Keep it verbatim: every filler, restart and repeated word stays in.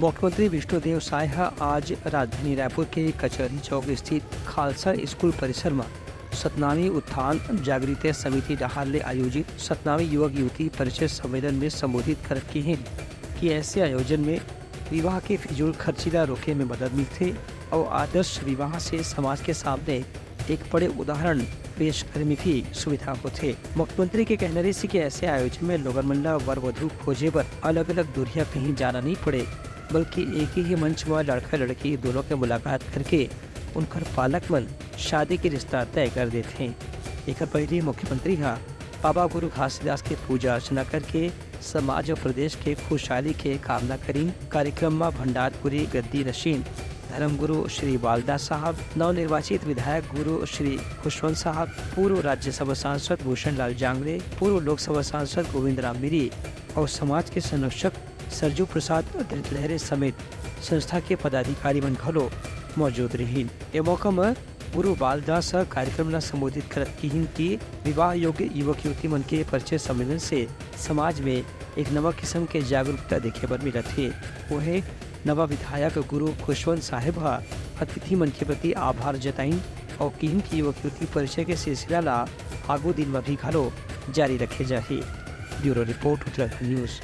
मुख्यमंत्री विष्णुदेव साय ह आज राजधानी रायपुर के कचहरी चौक स्थित खालसा स्कूल परिसर म सतनामी उत्थान जागृति समिति डहार ले आयोजित सतनामी युवक युवती परिषद सम्मेलन में संबोधित करत किहिन कि ऐसे आयोजन में विवाह के फिजूल खर्ची ला रोके में मदद मिलथे अउ आदर्श विवाह से समाज के सामने एक बड़े उदाहरण पेश करे में भी सुविधा होथे। मुख्यमंत्री के कहना रहिस कि ऐसे आयोजन में लोगन मन ला वर वधु खोजे बर अलग-अलग दुरिहा कहीं जाना नहीं पड़े, बल्कि एक ही मंच म लड़का-लड़की दोनों के मुलाकात करके उनकर पालक मन शादी के रिश्ता तय कर देथे। एकर पहले मुख्यमंत्री ह बाबा गुरु घासीदास के पूजा अर्चना करके समाज अउ प्रदेश के खुशहाली के कामना करिन। कार्यक्रम म भंडारपुरी गद्दी नशीन धर्मगुरु श्री बालदास साहब, नवनिर्वाचित विधायक गुरु श्री खुशवंत साहब, पूर्व राज्यसभा सांसद भूषण लाल जांगड़े, पूर्व लोकसभा सांसद गोविंद राम मिरी अउ समाज के संरक्षक सरजू प्रसाद धृतलहरे समेत संस्था के पदाधिकारी मन घलो मौजूद रहिन। ए मौका म गुरु बालदास ह कार्यक्रम ल संबोधित करत किहिन कि विवाह योग्य युवक युवती मन के परिचय सम्मेलन से समाज में एक नवा किस्म के जागरूकता देखे बर मिलत हे। उहे नवा विधायक गुरु खुशवंत साहेब ह अतिथि मन के प्रति आभार जताइन अउ किहिन कि युवक युवती परिचय के सिलसिला ला आगू दिन म भी घलो जारी रखे जाही। Bureau report, Uttarakhand news.